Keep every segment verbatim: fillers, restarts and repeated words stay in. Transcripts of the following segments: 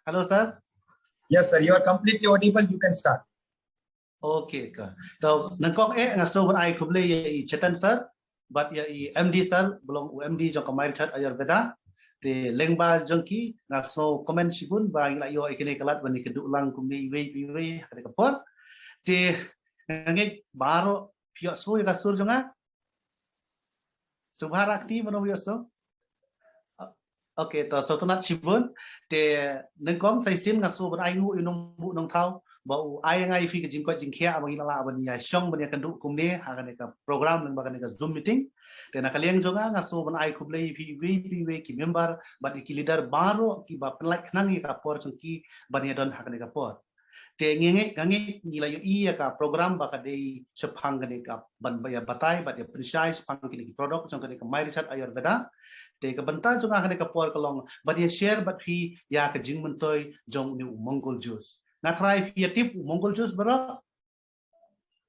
Hello sir. Yes sir, you are completely audible. You can start. Okay ka. To nyngkong eh nga sngewbha ban ai khublei ïa i Chetan sir bad ïa i M D sir, ba long u M D jong ka My Richard Ayurveda. Te lyngba jong ki nga sngew comment shibun ba ngi la ïoh ïa kane ka lad ban ïakynduh lang kumne iwei pa iwei ha kane ka por. Te nga ngeit baroh phi ïohsngew ïa ka sur jong nga. Sngewbha rah kti mano ïohsngew. Okay, to sngewtynnat shibun. Te nyngkong sa shisien nga sngewbha ban ai nguh ïa u nongbuh nongthaw ba u ai ïa nga ïa phi ka jingkoit jingkhiah ba ngi la lah ban ïa shong ban ïakynduh kumne ha kane ka program lyngba kane ka Zoom meeting. Te na ka liang jong nga nga sngewbha ban ai khublei ïa phi iwei pa iwei ki member bad ïa ki leader baroh kiba pynlait khnang ïa ka por jong ki ban ïadon ha kane ka por. Te ngi ngeit, nga ngeit ngi la ïohi ïa ka program ba ka dei shaphang kane ka ban ba ïa batai bad ïa pynshai shaphang kine ki product jong kane ka My Richard Ayurveda. Te ka bynta jong nga kane ka por ka long ban ïa share bad phi ïa ka jingmyntoi jong une u Mongol juice. Nga tharai phi ïa tip u Mongol juice baroh.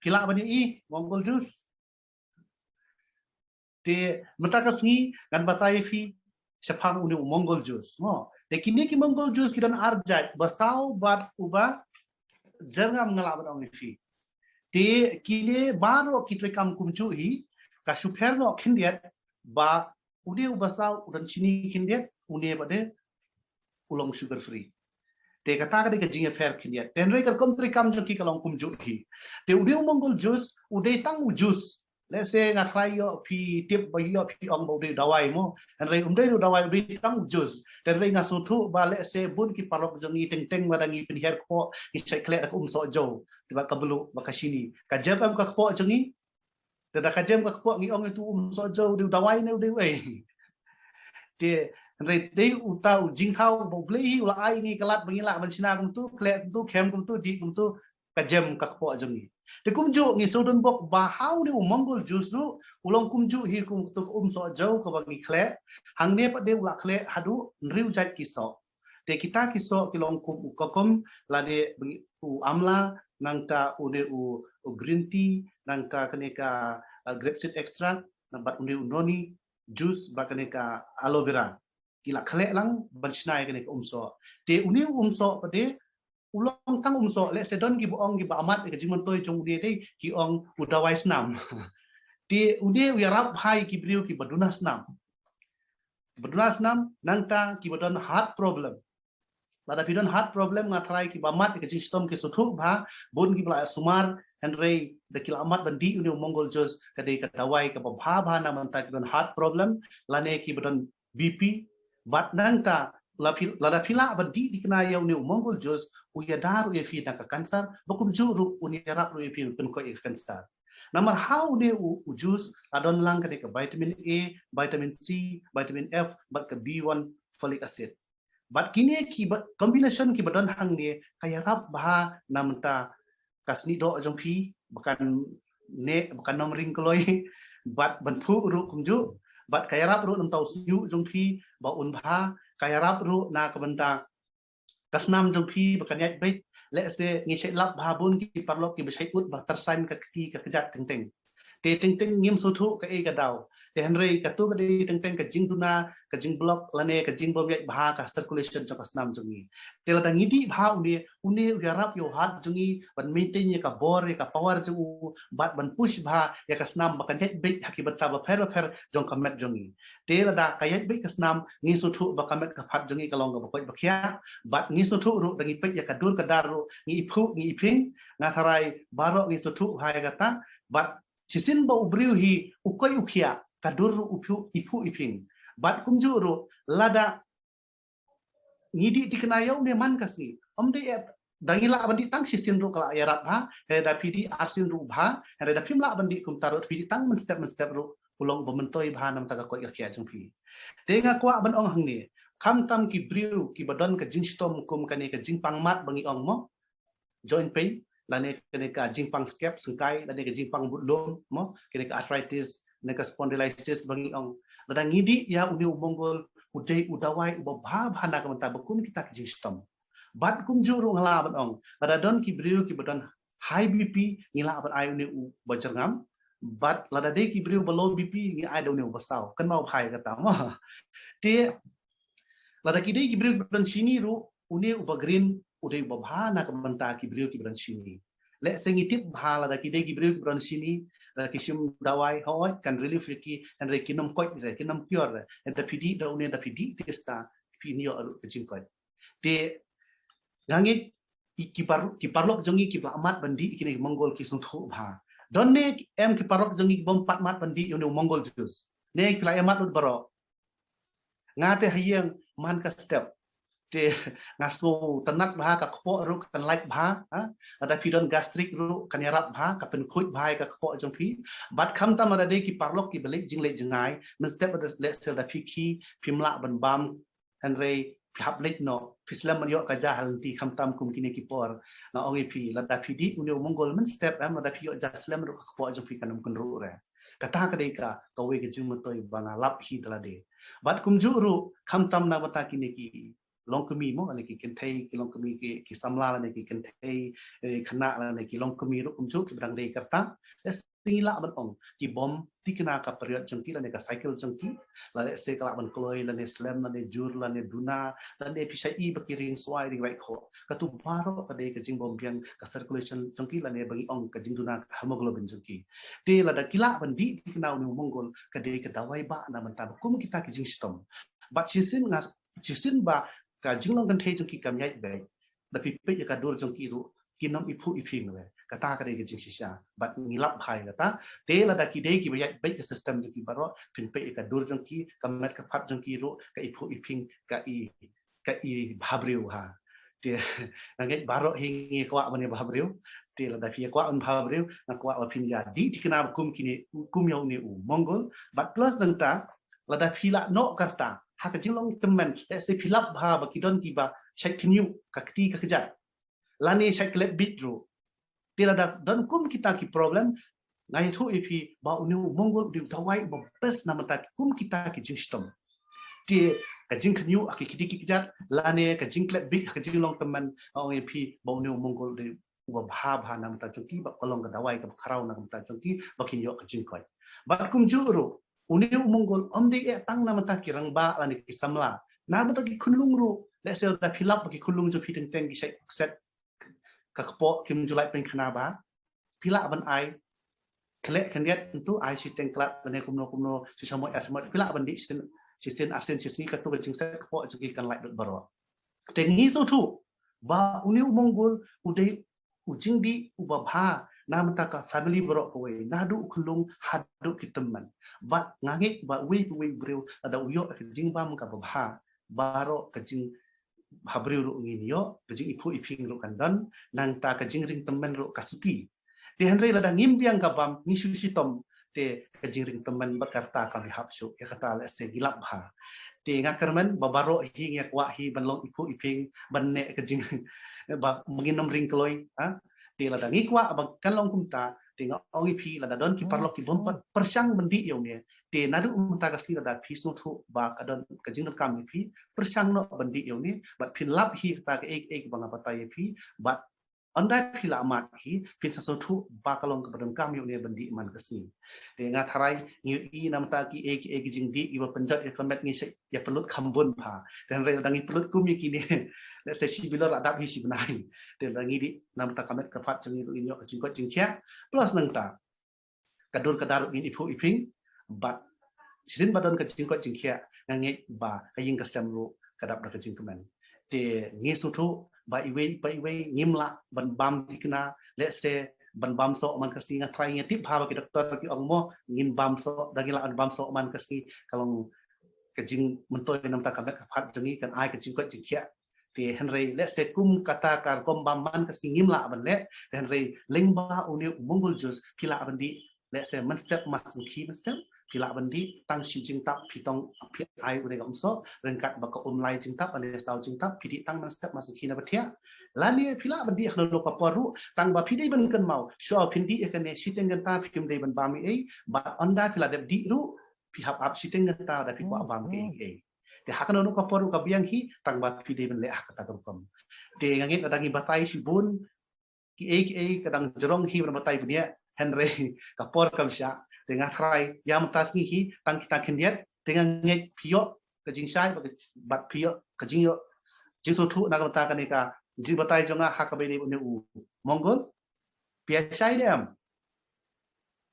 Phi lah ban ïohi Mongol juice. Te mynta ka sngi ngan batai ïa phi shaphang une u Mongol juice mo. Te kine ki Mongol juice ki don ar jait, ba saw bad uba jyrngam nga lah ban ong ïa phi. Te kine baroh ki treikam kumjuh hi ka shu pher noh khyndiat ba une uba saw u don shini khyndiat, une pat de u long sugar free. Te kata ka dei ka jingïapher khyndiat. Te hynrei ka rukom treikam jong ki ka long kumjuh hi. Te u dei u Mongol juice, u dei tang u juice. Let's say nga tharai ïoh phi tip ba ïoh phi ong ba u dei u dawai mo. Hynrei um dei u dawai, u dei tang u juice. Te hynrei nga sngewthuh ba let's say bun ki paralok jong ngi teng teng ba dang ngi pynhiar kpoh ngi shait khleh da ka um sohjew. Te bad ka bluk bad ka shini. Ka jem em ka kpoh jong ngi? Te da ka jem ka kpoh ngi ong ïa utu um sohjew u dei u dawai ne u dei u ei. Te hynrei dei uta u jingthaw ba U Blei hi u la ai ngi ka lad ba ngi lah ban shna kumtu, khleh kumtu, khem kumtu, dih kumtu, ka jem ka kpoh jong ngi. Te kumjuh ngi sngewdon bok ba ha une u Mongol juice ruh u long kumjuh hi kum utu ka um sohjew kaba ngi khleh. Hangne pat de u la khleh haduh hynriew jait ki soh. Te kita ki soh ki long kum u kokum, lane u amla, nangta une u, u green tea, nangta kane ka, uh, grape seed extract, bad une u noni juice, bad kane ka aloe vera. Ki la khleh lang ban shna ïa kane ka um soh. Te une u um soh pat de u long tang um soh, let's say don kiba ong kiba amat ïa ka jingmyntoi jong une dei ki ong u dawai snam. Te une u ïarap bha ïa ki briew kiba duna snam. Ba duna snam, nangta kiba don heart problem. Lada phi don heart problem nga tharai kiba mat ïa ka jingshitom ki sngewthuh bha, bun kiba la sumar, hynrei da ki la mat ban dih une u Mongol juice, ka dei ka dawai kaba bha bha na bynta kiba don heart problem, lane kiba don B P, bad nangta la phi, lada phi lah ban dih thikna ïa une u Mongol juice, u ïada ruh ïa phi na ka cancer, ba kumjuh ruh un ïarap ruh ïa phi ban pynkoit ïa ka cancer. Namar ha une u, u juice la don lang kane ka vitamin A, vitamin C, vitamin F, bad ka B one folic acid. Bad kine ki ba, combination kiba don hangne ka ïarap bha na bynta ka snieh doh jong phi, ba kan neh, ba kan ym ring kloi, bad ban phuh ruh kumjuh, bad ka ïarap ruh na bynta u shñiuh jong phi ba un bha, ka ïarap ruh na ka bynta ka snam jong phi ba kan ïaid beit. Let's say ngi shait lap bha, bun ki paralok kiba shait ud ba tyrsain ka kti ka kjat teng teng. Te teng teng ngim sngewthuh kaei ka daw. Te hynrei kato ka dei teng teng ka jingduna, ka jingblock lane ka jingbym ïaid bha ka circulation jong ka snam jong ngi. Te lada ngi dih bha une, une u ïarap ïa u heart jong ngi ban maintain ïa ka bor, ïa ka power jong u, bad ban push bha ïa ka snam ba kan ïaid beit ha ki bynta bapher bapher jong ka met jong ngi. Te lada ka ïaid beit ka snam, ngi sngewthuh ba ka met ka phad jong ngi ka long kaba koit ba khiah, bad ngi sngewthuh ruh da ngi peit ïa ka dur ka dar ruh, ngi iphuh ngi iphieng. Nga tharai baroh ngi sngewthuh bha ïa kata, bad shisien ba u briew hi u koit u khiah, ka dur ruh u phuh, iphuh iphieng. Bad kumjuh ruh lada ngi dih thikna ïa une man ka sngi, ym dei eh da ngi lah ban dih tang shisien ruh ka la ïarap bha, hynrei da phi dih arsien ruh bha, hynrei da phim lah ban dih kumta ruh, phi dih tang mynstep mynstep ruh u long uba myntoi bha na bynta ka koit ka khiah jong phi. Te nga kwah ban ong hangne, khamtam ki briew kiba don ka jingshitom kum kane ka jingpang mat ba ngi ong mo, joint pain, lane kane ka jingpang skep syngkai, lane ka jingpang bud lum mo, kane ka arthritis, lane ka spondylitis ba ngi ong. Lada ngi dih ïa une u Mongol, u dei u dawai uba bha bha na ka bynta ba kum kita ki jingshitom. Bad kumjuh ruh nga lah ban ong, lada don ki briew kiba don high B P, ngi lah ban ai une uba jyrngam. Bad lada dei ki briew ba low B P, ngi ai da une uba saw. Kynmaw bha ïa kata mo. Te lada ki dei ki briew kiba don shini ruh, une uba green u dei uba bha na ka bynta ki briew kiba don shini. Lehse ngi tip bha lada ki dei ki briew kiba don shini, lada ki shim dawai, hooid, kan relief ïa ki, hynrei kin ym koit re, kin ym pior re. Lada phi dih da une, lada phi dih tista, phin ïoh ruh ka jingkoit. Te nga ngeit ki, ki par-, ki paralok jong ngi kiba la mad ban dih kine ki Mongol ki sngewthuh bha. Don ne em ki paralok jong ngi kibym pat mad ban dih ïa une u Mongol juice? Ne phi la ïa mad lut baroh? Nga te ha ïing man ka step. Te nga sngewtynnat bha, ka kpoh ruh kan lait bha, ha? Lada phi don gastric ruh kan ïarap bha, ka pynkhuid bha ïa ka kpoh jong phi. Bad khamtam lada dei ki paralok kiba leh jingleh jngai, mynstep lada, lehse lada phi khih, phim lah ban bam, hynrei phi hap leit noh, phi slem ban ïoh ka ja ha lynti khamtam kum kine ki por. Nga ong ïa phi, lada phi dih une u Mongol mynstep, em, lada phi ïoh ja slem ruh ka kpoh jong phi kan ym kynruh re. Kata ka dei ka, kawei ka jingmyntoi ba nga lap hi da lade. Bad kumjuh ruh, khamtam na bynta kine ki longkmie mo, lane ki kynthei, ki longkmie ki, ki samla lane ki kynthei, eh, khynnah lane ki longkmie ruh kumjuh kiba dang dei ka rta. Lehse ngi lah ban ong, kibym tikna ka period jong ki lane ka cycle jong ki, lane lehse ka lah ban kloi lane slem lane jur lane duna, lane phi shait i ba ki ring swai ring raikhoh. Katu baroh ka dei ka jingbymbiang ka circulation jong ki lane ba ngi ong ka jingduna ka hemoglobin jong ki. Te lada ki lah ban dih tikna une u Mongol, ka dei ka dawai ba na bynta ba kum kita ki jingshitom. Bad shisien nga, shisien ba ka jinglong kynthei jong ki kam ïaid beit, da phi peit ïa ka dur jong ki ruh, kin ym iphuh iphieng re. Kata ka dei ka jingshisha. Bad ngi lap bha ïa kata. Te lada ki dei kiba ïaid beit ka system jong ki baroh, phin peit ïa ka dur jong ki, ka met ka phad jong ki ruh, ka iphuh iphieng, ka i, ka i bhabriew ha. Te nga ngeit baroh hi ngi kwah ban ïa bhabriew. Te lada phi kwah ban bhabriew, nga kwah ba phin ïa dih tikna ba kum kine, kum ïa une u Mongol. Bad plus nangta, lada phi la noh ka rta ha ka jinglong tymmen, lehse phi lap bha ba ki don kiba shait khynñiuh ka kti ka kjat, lane shait klet bit ruh. Te lada don kum kita ki problem, nga ïathuh ïa phi ba une u Mongol u dei u dawai uba best na bynta kum kita ki jingshitom. Te ka jingkhynñiuh ha ki kti ki kjat lane ka jingklet bit ha ka jinglong tymmen, nga ong ïa phi ba une u Mongol u dei uba bha bha na bynta jong ki, ba ka long ka dawai kaba khraw na bynta jong ki ba kin ïoh ka jingkoit. Bad kumjuh ruh, une u Mongol um dei eh tang na bynta ki rangbah lane ki samla, na bynta ki khunlung ruh. Lehse lada phi lap ba ki khunlung jong phi teng teng ki shait kset, ka kpoh kim ju lait pynkhana bha, phi lah ban ai khleh khyndiat, ntu ai shiteng khlad lane kumno kumno, shi shamoit ar shamoit, phi lah ban dih shisien, shisien ar sien, shi sngi katu ka jingset kpoh jong ki kan lait lut baroh. Te ngi sngewthuh ba une u Mongol u dei u jingdih uba bha na bynta ka family baroh kawei, naduh u khunlung haduh ki tymmen. Bad nga ngeit ba uwei pa uwei u briew lada u ïoh ka jingbam kaba bha, baroh ka jingbhabriew ruh ngin ïoh, ka jingiphuh iphieng ruh kan don, nangta ka jingring tymmen ruh ka suki. Te hynrei lada ngim biang ka bam, ngi shu shitom, te ka jingring tymmen bad ka rta kam ïahap shuh. Ïa kata lehse ngi lap bha. Te nga kyrmen ba baroh hi ngi kwah hi ban long iphuh iphieng, ban neh ka jing, ba ngin ym ring kloi, ha? Te lada ngi kwah ba kan long kumta, te nga ong ïa phi lada don ki paralok kibym pat pyrshang ban dih ïa une, te naduh mynta ka sngi lada phi sngewthuh ba ka don ka jingdonkam ïa phi, pyrshang noh ban dih ïa une, bad phin lap hi kata kaei kaei kaba nga batai ïa phi, bad ynda phi la mad hi, phin sa sngewthuh ba ka long kaba donkam ïa une ban dih man ka sngi. Te nga tharai ngi ïohi na bynta kiei kiei ki jingdih kiba pynjot ïa ka met, ngi sa ïa pynlut kham bun bha. Te hynrei lada ngi pynlut kum ïa kine, lehse shi bilor la dap hi shi bnai. Te lada ngi dih na bynta ka met ka phad jong ngi ruh ngin ïoh ka jingkoit jingkhiah. Plus nangta ka dur ka dar ruh ngin iphuh iphieng, bad shisien ba don ka jingkoit jingkhiah, nga ngeit ba ka ïing ka sem ruh ka dap da ka jingkmen. Te ngi sngewthuh ba iwei pa iwei ngim lah ban bam tikna, lehse ban bam soh man ka sngi. Nga tharai, nga tip bha ba ki doktor ki ong mo, ngin bam soh, da ngi lah ban bam soh man ka sngi, ka long ka jingmyntoi na bynta ka met ka phad jong ngi, kan ai ka jingkoit jingkhiah. Te hynrei lehse kum kata ka rukom bam man ka sngi ngim lah ban leh, te hynrei lyngba une u Mongol juice phi lah ban dih, lehse mynstep ma sngewkhih mynstep, phi lah ban dih tang shi jingtap, phi tong phi ai u dei ka um soh, ryngkat bad ka um lai jingtap, lane saw jingtap, phi dih tang mynstep ma sngewkhih na ba thiah. Lane phi lah ban dih ha kano kano ka por ruh, tang ba phi dei ban kynmaw, shuwa phin dih ïa kane shiteng kynta phim dei ban bam ei ei, bad ynda phi la dep dih ruh, phi hap ap shiteng kynta da phi kwah bam ei ei. Te ha kano kano ka por ruh ka biang hi, tang ba phi dei ban leh ha kata ka rukom. Te nga ngeit lada ngi batai shibun, kiei kiei ka dang jrong hi ban batai bniah, hynrei ka por kam shah. Te nga tharai ïa mynta sngi hi tang kita khyndiat, te nga ngeit phi ïoh ka jingshai bad ka, bad phi ïoh ka jingïoh jingsngewthuh na ka bynta kane ka jingbatai jong nga ha kaba ïadei bad une u Monggol. Phi ïa shai ne em?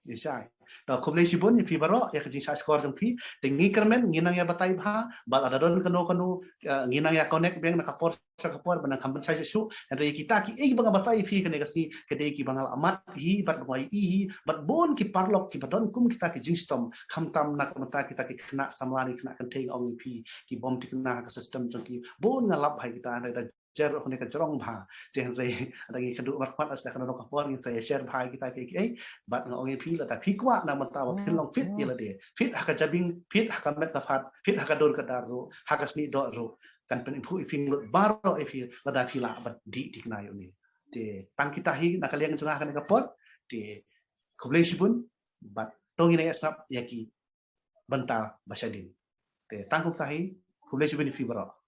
Ïa shai. To khublei shibun ïa phi baroh ïa ka jingshah shkor jong phi. Te ngi kyrmen ngi nang ïa batai bha, bad lada don kano kano, eh, ngi nang ïa connect biang na ka por sha ka por, ban nang kham ban shai shuh shuh. Hynrei kita kiei kiba nga batai ïa phi kane ka sngi, ka dei kiba nga la amat hi bad ba nga ïohi hi, bad bun ki paralok kiba don kum kita ki jingshitom, khamtam na ka bynta kita ki khynnah samla ne khynnah kynthei, nga ong ïa phi, ki bym thikna ha ka system jong ki. Bun nga lap bha ïa kita, hynrei da jer ruh kane ka jrong bha. Te hynrei lada ngi kynduh markhmat, sa kano kano ka por ngin sa ïa share bha ïa kita kiei kiei. Bad nga ong ïa phi, lada phi kwah na ka bynta ba phin long fit ïa lade, fit ha ka jabieng, fit ha ka met ka phad, fit ha ka dur ka dar ruh, ha ka snieh doh ruh, kan pynbeit ïa phi, nga lut baroh ïa phi lada phi lah ban dih thikna ïa une. Te tang kita hi na ka liang jong nga ha kane ka por. Te khublei shibun, bad to ngin ïa sngap ïa ki bynta ba shadien. Te tang kumta hi, khublei shibun ïa phi baroh.